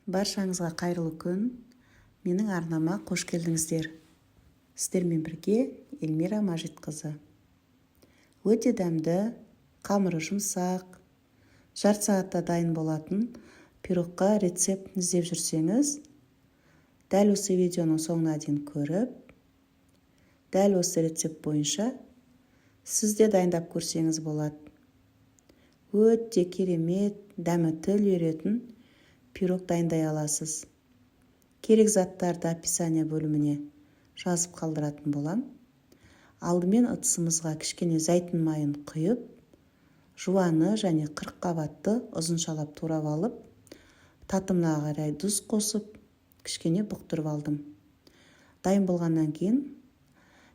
Баршаңызға қайырлы күн! Менің арнама қош келдіңіздер! Сіздермен бірге Эльмира Мажитқызы. Өте дәмді, қамыры жұмсақ, жарты сағатта дайын болатын пирогқа рецепт іздеп жүрсеңіз, дәл осы видеоның соңына дейін көріп, дәл осы рецепт бойынша сіз де дайындап көрсеңіз болады. Өте керемет, дәмі тіл үйіретін пирог дайындай аласыз. Керек заттарды описание бөліміне жазып қалдыратын болам. Алдымен ыдысымызға кішкене зәйтүн майын құйып, жуаны және қырыққабатты ұзыншалап турап алып, татымына қарай тұз қосып, кішкене бұқтырып алдым. Дайын болғаннан кейін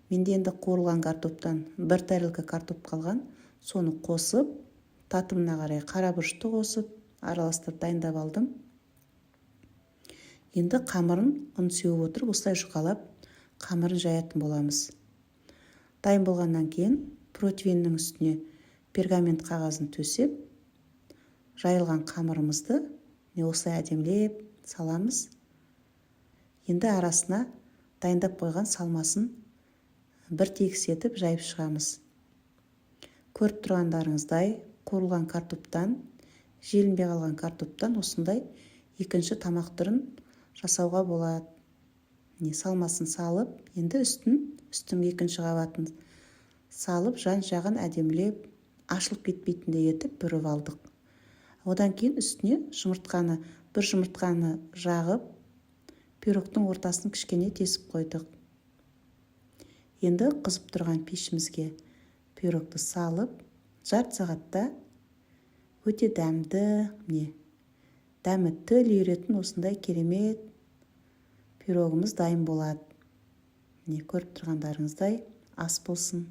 менде енді қуырылған картоптан бір тарелка картоп қалған, соны қосып, татымына қарай қара бұрышты қосып, араластырып дайындап алдым. Енді қамырын ұн сеуіп отырып, осылай жұқалап қамырын жаятын боламыз. Дайын болғаннан кейін противеннің үстіне пергамент қағазын төсеп, жайылған қамырымызды міне осылай әдемілеп саламыз. Енді арасына дайындап қойған салмасын бір тегіс етіп жайып шығамыз. Көріп тұрғандарыңыздай, қуырылған картоптан, желінбей қалған картоптан осындай екінші тамақ түрін жасауға болады. Міне, салмасын салып, енді үстін, үстіңгі екінші қабатын салып, жан жағын әдемілеп, ашылып кетпейтіндей етіп бүріп алдық. Одан кейін үстіне жұмыртқаны, бір жұмыртқаны жағып, пирогтың ортасын кішкене тесіп қойдық. Енді қызып тұрған пешімізге пирогты салып, жарты сағатта өте дәмді, міне, дәмі тіл үйіретін осындай керемет пирогымыз дайын болады. Міне, көріп тұрғандарыңыздай, ас болсын!